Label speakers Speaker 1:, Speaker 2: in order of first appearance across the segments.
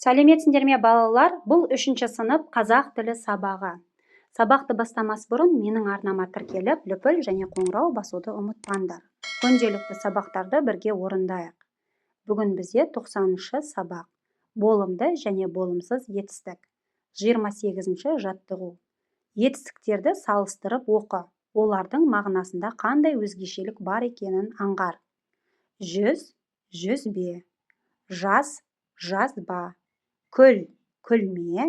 Speaker 1: Сәлеметсіңдер ме, балалар? Бұл 3-ші сынып қазақ тілі сабағы. Сабақты бастамас бұрын менің арнама тіркеліп, лүпіл және қоңырау басуды ұмытпаңдар. Күнделікті сабақтарды бірге орындайық. Бүгін бізде 90-шы сабақ. Болымды және болымсыз етістік. 28-ші жаттығу. Етістіктерді салыстырып оқы. Олардың мағынасында қандай өзгешелік бар екенін аңғар. Жүз, жүзбе. Жаз, жазба. Күл, күлме.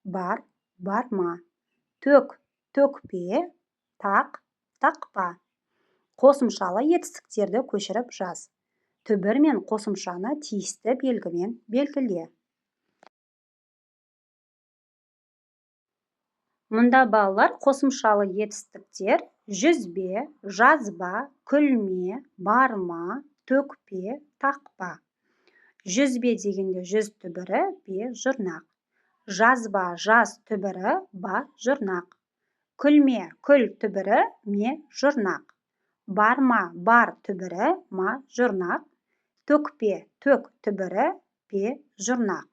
Speaker 1: Бар, барма. Төк, төкпе. Тақ, тақпа. Қосымшалы етістіктерді көшіріп жаз. Түбір мен қосымшаны тиісті белгімен белгіле. Мұнда балалар қосымшалы етістіктер жүзбе, жазба, күлме, барма, төкпе, тақпа. Жүзбе дегенде жүз түбірі, бе жұрнақ. Жазба, жаз түбірі, ба жұрнақ. Күлме, күл түбірі, ме жұрнақ. Барма, бар түбірі, ма жұрнақ. Төкпе, төк түбірі, пе жұрнақ.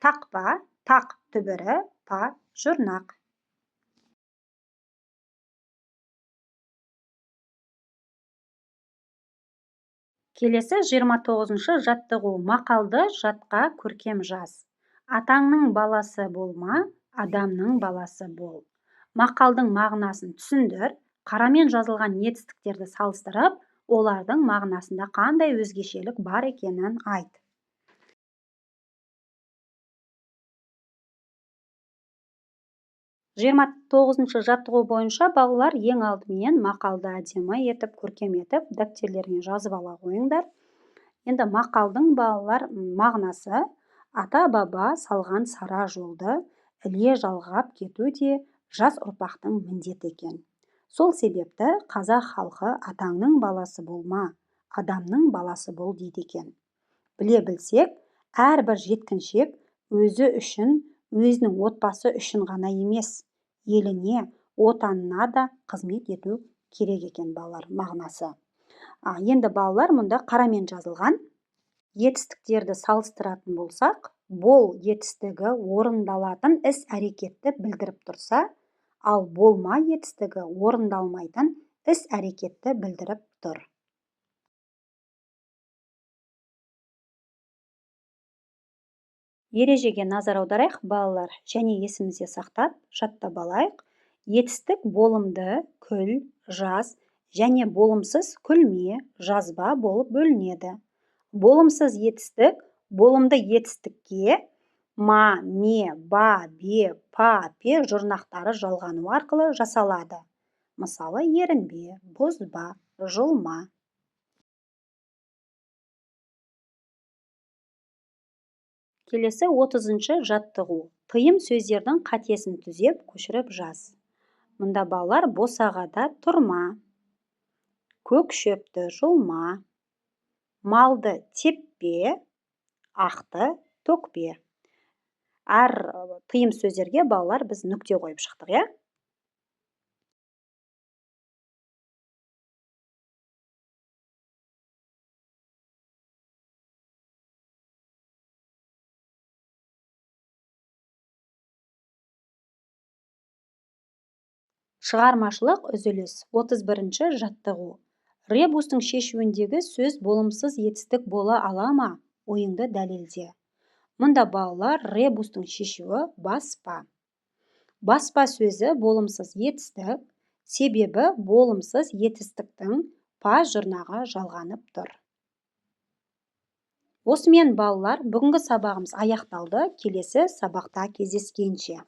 Speaker 1: Тақпа, тақ түбірі, па жұрнақ. Келесі 29-шы жаттығу. Мақалды жатқа көркем жаз. Атаңның баласы болма, адамның баласы бол. Мақалдың мағынасын түсіндір, қарамен жазылған етістіктерді салыстырып, олардың мағынасында қандай өзгешелік бар екенін айт. Жиырма тоғызыншы жаттығу бойынша балалар ең алдымен мақалды әдемі етіп, көркем етіп дәптерлеріңе жазып ала қойыңдар. Енді мақалдың балалар мағынасы: ата-баба салған сара жолды іле жалғап кету де жас ұрпақтың міндеті екен. Сол себепті қазақ халқы атаңның баласы болма, адамның баласы бол дейді екен. Біле білсек, әрбір жеткіншек өзі үшін, өзінің отбасы үшін ғана емес, еліне, отанына да қызмет ету керек екен балалар мағынасы. Енді балалар мұнда қарамен жазылған етістіктерді салыстыратын болсақ, бол етістігі орындалатын іс-әрекетті білдіріп тұрса, ал болма етістігі орындалмайтын іс-әрекетті білдіріп тұр. Ережеге назар аударайық, балалар, және есімізде сақтап, жаттап алайық. Етістік болымды, күл, жаз және болымсыз күлме, жазба болып бөлінеді. Болымсыз етістік болымды етістікке ма, ме, ба, бе, па, пе жұрнақтары жалғану арқылы жасалады. Мысалы, ерінбе, бұзба, жұлма. Келесі 30-шы жаттығу. Тыйым сөздердің қатесін түзеп, көшіріп жаз. Мұнда балалар босағада тұрма, көк шөпті жұлма, малды теппе, ақты төкпе. Әр тыйым сөздерге балалар біз нүкте қойып шықтық, иә? Шығармашылық үзіліс. 31-ші жаттығу. Ребустың шешуіндегі сөз болымсыз етістік бола ала ма? Ойыңды дәлелде. Мұнда балалар ребустың шешуі баспа. Баспа сөзі болымсыз етістік, себебі болымсыз етістіктің па жұрнағы жалғанып тұр. Осымен балалар бүгінгі сабағымыз аяқталды. Келесі сабақта кездескенше.